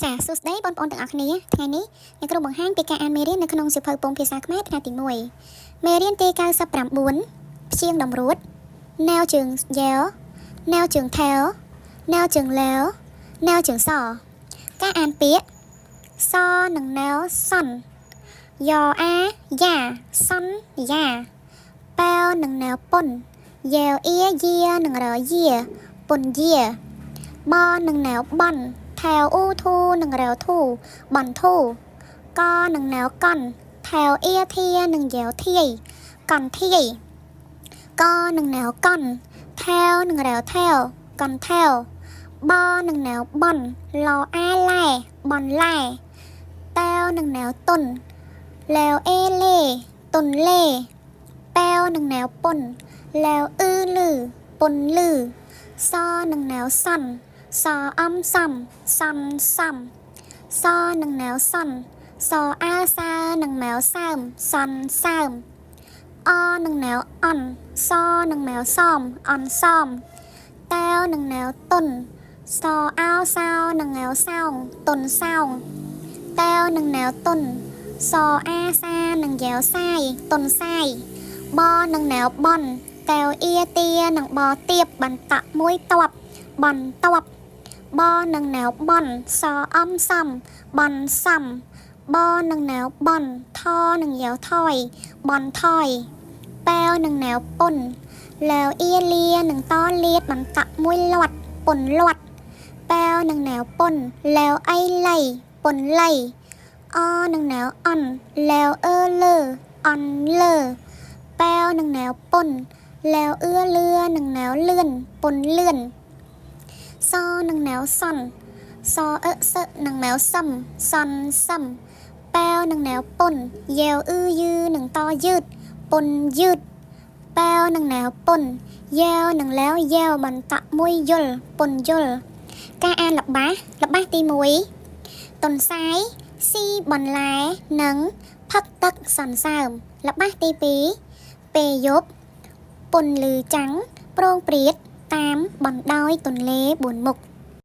ចាសួស្តីបងប្អូនទាំងអស់គ្នាថ្ងៃនេះអ្នកគ្រូបង្ហាញពីការអានមេរៀននៅក្នុងសៀវភៅពងភាសាខ្មែរថ្នាក់ទី1មេរៀនទី99ព្យាង្គតម្រួតណែវជើងយ៉ែវណែវជើងថែវណែវជើងលែវណែវជើងសការអានពាក្យសនិងណែវសនយ៉អាយ៉ាសនយ៉ាប៉ែវនិងណែវពុនយ៉ែវអៀយានិងរយាពុនយាបនិងណែវបន ថែវអ៊ូធូនិងរែវធូបនធូកនិងណែវកនថែវអៀធានិងយ៉ែវធាយកនធាយកនិងណែវកនថែវនិងរែវថែវកនថែវបនិងណែវបនលអាឡែបនឡែតែវនិងណែវតុនលែវអេលេតុនលេប៉ែវនិងណែវពុនលែវអ៊ឺលឺពុនលឺសនិងណែវសន សអំសំសំសំសនិងណែវសនសអើសើនិងម៉ែវសើមសនសើមអនិងណែវអន់សនិងម៉ែវសមអន់សមតែវនិងណែវតុនសអោសោនិងណែវសោងតុនសោងតែវនិងណែវតុនសអាសានិងយ៉ែវសាយតុនសាយបនិងណែវបនតែវអៀទានិងបទៀបបន្តក់មួយតបបន្ទាប់បនិងណែវបនសអំសំបនសំបនិងណែវបនថនិងយ៉ាវថយបនថយប៉ែវនិងណែវពុនលែវអៀលានិងតលៀតបន្តក់មួយលាត់ពុនលាត់ប៉ែវនិងណែវពុនលែវអៃលៃពុនលៃអនិងណែវអន់លែវអឺលើអន់លើប៉ែវនិងណែវពុនលែវអឺលឿនិងណែវលឿនពុនលឿន សនិងណែវសនសអឹសនិងម៉ែវសឹមសនសឹមប៉ែវនិងណែវពុនយ៉ែវអ៊ឺយឺនិងតយឺតពុនយឺតប៉ែវនិងណែវពុនយ៉ែវនិងលែវយ៉ែវបន្តក់មួយយល់ពុនយល់ការអានល្បះល្បះទី1តុនសាយស៊ីបន្លែនិងផឹកទឹកសន្សើមល្បះទី2ពេលយប់ពុនលឺចាំងប្រងព្រាតតាមបណ្ដោយទន្លេ4មុខ។